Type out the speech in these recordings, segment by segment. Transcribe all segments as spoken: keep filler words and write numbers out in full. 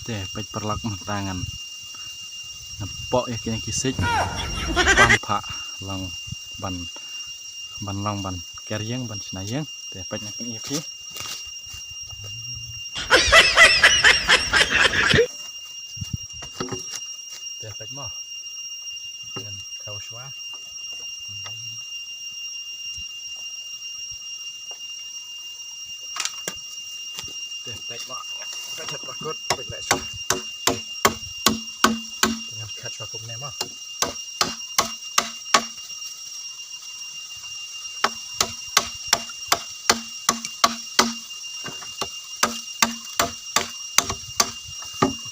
Te peit paralok mynta ngan, ngan pok ïa kine ki siej. Pam pha long ban, ban long ban ker ïing ban shna ïing. Te peit ngan pyni ïa phi. Te peit mo. Ngan khaw shuwa. Te peit mo. Peit ha bakut, peit leh shuwa. Ngan khat shuwa kumne mo.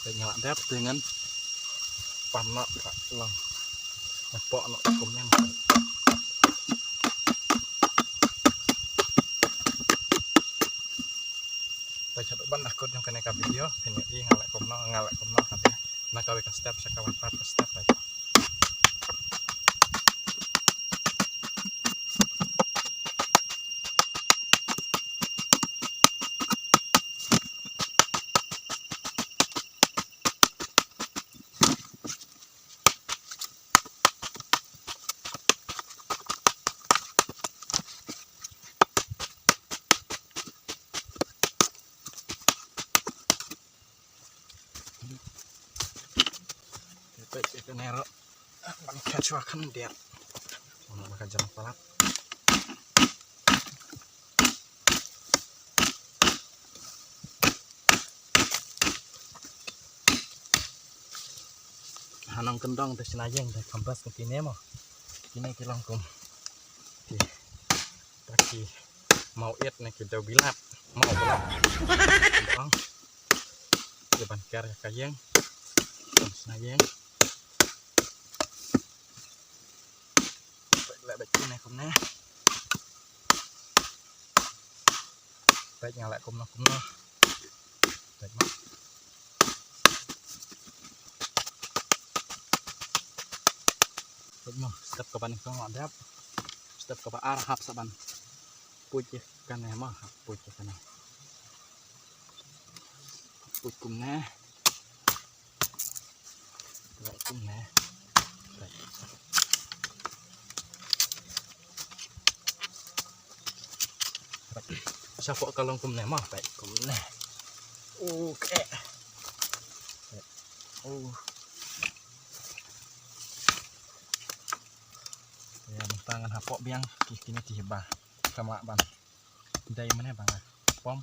Te nga la dep te ngan pam noh ka long. Nga pok noh kumne. Te sha u ban akut jong kane ka video, phin ïohi nga leh kumno, nga leh kumno, haba na kawei ka step sha kawei pat ka step. Peit ïa kane ruh. Ban khat shuwa khyndiat. Ong ba ka jam palat. Ha nongkyndong te shna ïing te kham best kum kine mo. Kine ki long kum ki, ta ki maw ïit ne ki dew bilat. Maw bilat. Kyndong. Te ban ker ïa ka ïing. Ban shna ïing. Peit leh bad kine kumne. Peit nga leh kumno kumno. Peit mo. Peit mo, step kaba nyngkong la dep. Step kaba ar hap sa ban puit ïa kane mo, hap puit ïa kane. Puit kumne. Kumne. Shapoh ka long kumne mo, peit kumne. Okay. Oh. Ïa, mynta ngan hapoh biang ki, kine ki hiba. Ka ma ban dei mane ba nga pom.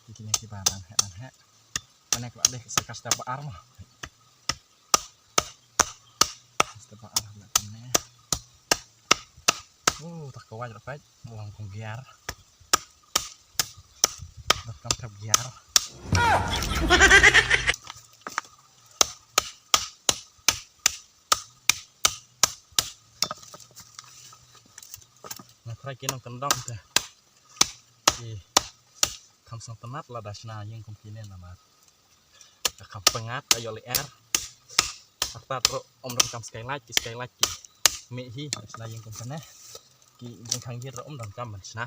Ki, kine ki ba ban heh, ban heh. Kane ka la dei sa ka step ba ar mo. Step ba ar la kane. Uh, tak ka wai la peit, long kum giar. Dak kam thep giar. Nga try ki nongkyndong te ki kham sngewtynnat lada shna ïing kum kine namar ka kham pyngngad, ka ïoh lyer. Artat ruh ym donkam skylight, ki skylight ki mih hi, shna ïing kum kane. Ki jingkhang ïit ruh ym donkam ban shna.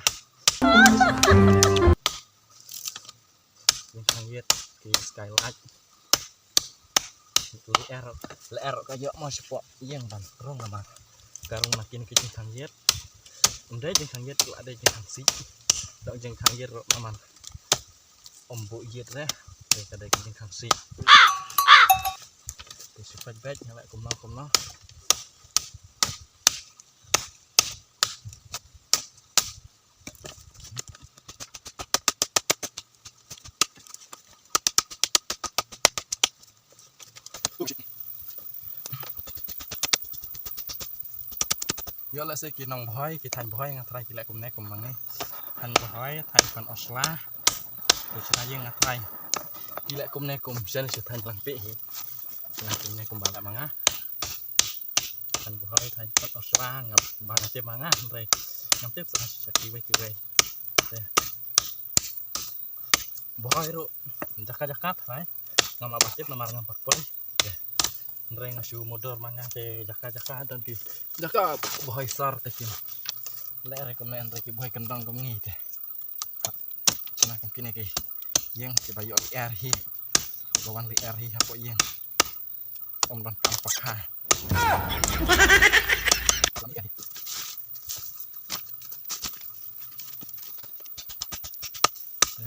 Jingkhang ïit ki skylight. Lyer, lyer ka ïoh mo shapoh ïing ban rung namar ka rung na kine ki jingkhang ïit. Ym dei jingkhang ïit, la dei jingkhang siej. Dei jingkhang ïit ruh namar ym buh ïit re, te ka dei ka jingkhang siej. Te shu peit beit nga leh kumno kumno. Ïoh lehse ki nong Bhoi, ki thaiñ Bhoi nga trai ki leh kumne kum ma ngi. Thaiñ Bhoi, thaiñ Pan Osla. Ki shna ïing nga trai ki leh kumne kum, shane shu thaiñ Langpih hi. Shna kumne kum ba leh ma nga. Thaiñ Bhoi, thaiñ Pan Osla, nga ba nga tip ma nga, hynrei ngam tip sa sha kiwei kiwei. Te Bhoi ruh jaka jaka trai. Ngam lah ban tip namar ngam pat poi. Te hynrei nga shu mudui ma nga te jaka jaka don ki jaka Bhoi sar te ki leh re kumne, hynrei ki Bhoi kyndong kum ngi te. Shna kum kine ki ïing kiba ïoh lyer hi. Ba wan lyer hi hapoh ïing. Ym don kam pakha.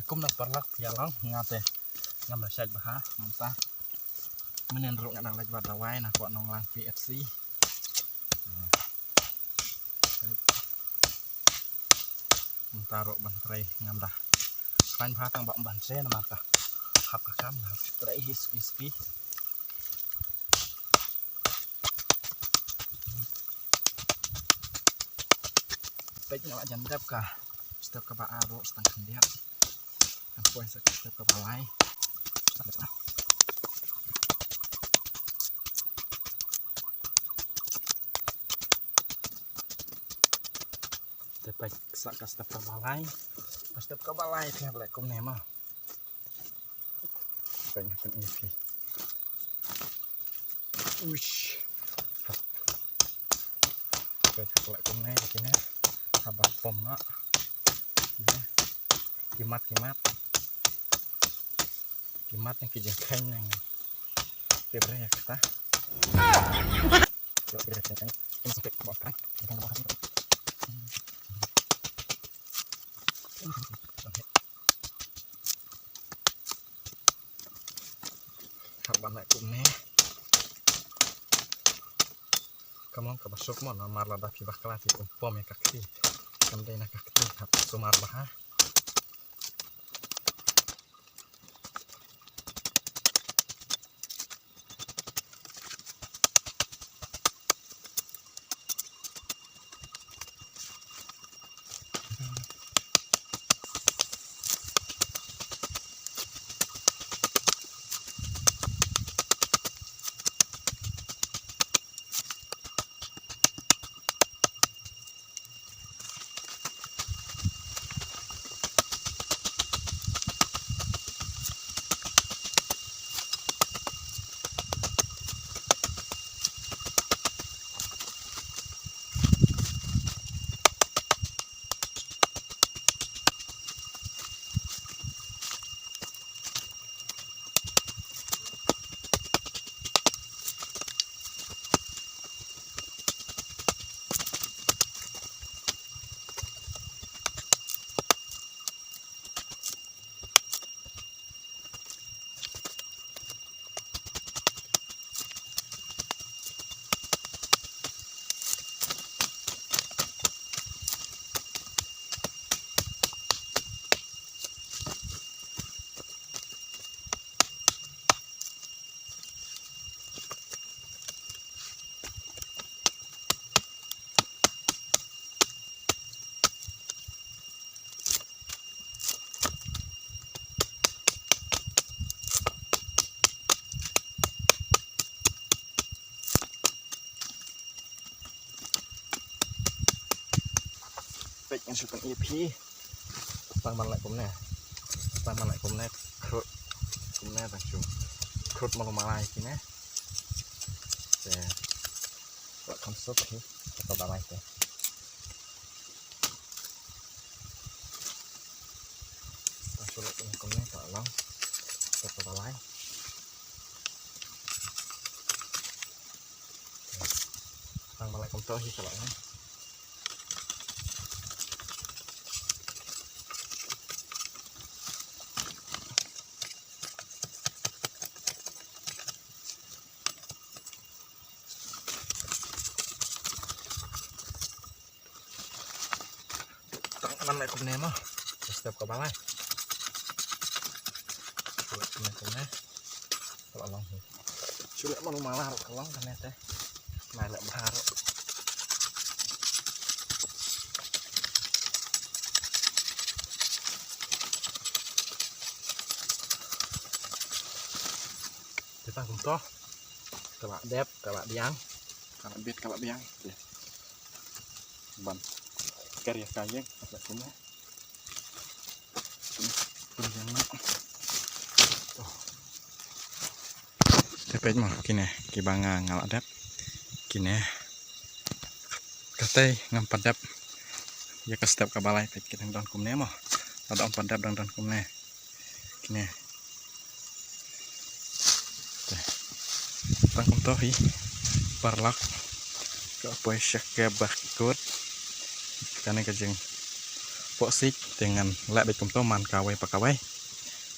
Kumno paralok, phi ïa long, nga te ngam da shait bha mynta. Mynnin ruh nga dang leit wad dawai na kwah Nonglang P H C. Mynta ruh ban trei ngam da khlaiñ bha tang ba ban trei namar ka hap ka kam, hap trei hi suki suki. Peit nga la jan dep ka step kaba ar ruh, sa tang khyndiat. Kan poi sa ka step kaba lai. Te peit sa ka step kaba lai. Ka step kaba lai te hap leh kumne mo. Peit hap pyni phi. Uish. Peit hap leh kumne kine. Haba pom nga. Kine. Ki mat, ki mat. Ki mat na ki jingkheiñ na. Te bre kata. Hap ban leh kumne. Ka long kaba suk mo namar lada phi bakla phi pom ïa ka kti. Kam dei na ka kti, hap sumar bha. Peit ngan shu pyni ïa phi. Tang ban leh kumne. Tang ban leh kumne. Khrut. Kumne tang shu. Khrut malu malai kine. Te. Wat kham suk hi. Kata balai te. Tang shu leh kumne, kumne ka long. Kata balai. Tang balai kumto hi ka long. Tang ban leh kumne mo. Step kaba lai. Leh kumne kumne. Ka la long hi. Shu leh malu mala ruh ka long kane te. Nai leh bha ruh. Te tang kumto. Ka la dep, ka la biang. Ka la bit, ka la biang. Te. Ban ker ïa ka ïing, ka la kumne. Te peit mo, kine kiba nga nga la dep. Kine. Katei ngam pat dep ïa ka step kaba lai, peit ki dang don kumne mo. Lada ym pat dep dang don kumne. Kine. Tang kumto hi paralok, ka poi sha kaba kut. Kane ka jingphohsih te ngan leh beit kumto man kawei pa kawei.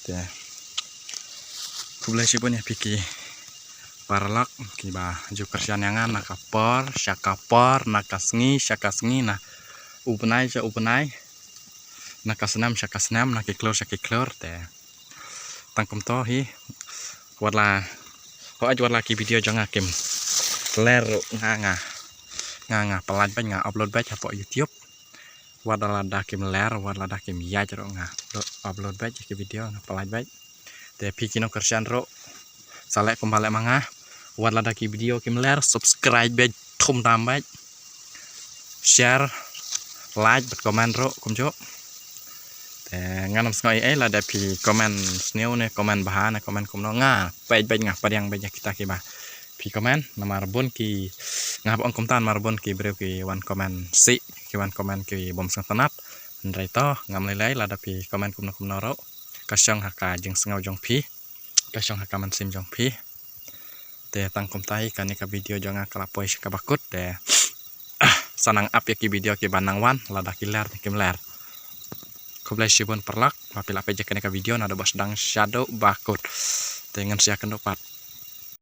Te khublei shibun ïa phi ki paralok kiba ju kyrshan ïa nga na ka por sha ka por, na ka sngi sha ka sngi, na u bnai sha u bnai, na ka snem sha ka snem, na ki khlur sha ki khlur. Te tang kumto hi, wat la, hooid, wat la ki video jong nga kim ler ruh nga, nga, nga, nga pyllait beit, nga upload beit hapoh YouTube. Wat lada kim ler, wat lada kim ïaid ruh nga upload beit ki video, nga pyllait beit. Te phi ki nongkyrshan ruh sa leh kumba leh ma nga, wat lada ki video kim ler, subscribe beit, thum tam beit, share, like bad comment ruh kumjuh. Te ngan ym sngew ei ei lada phi comment sniew ne comment bha ne comment kumno, nga peit beit, nga pdiang beit ïa kita kiba phi comment. Namar bun ki, nga hap ong kumta, namar bun ki briew ki wan comment sih, ki wan comment ki bym sngewtynnat. Hynrei to ngam lei lei lada phi comment kumno kumno ruh, ka shong ha ka jingsngew jong phi, ka shong ha ka mynsiem jong phi. Te tang kumta hi, kane ka video jong nga ka la poi sha kaba kut. Te sa nang ap ïa ki video kiba nang wan, lada ki ler ne kim ler. Khublei shibun paralok ba phi la peit ïa kane ka video naduh ba sdang shaduh ba kut. Te ngin sa ïakynduh pat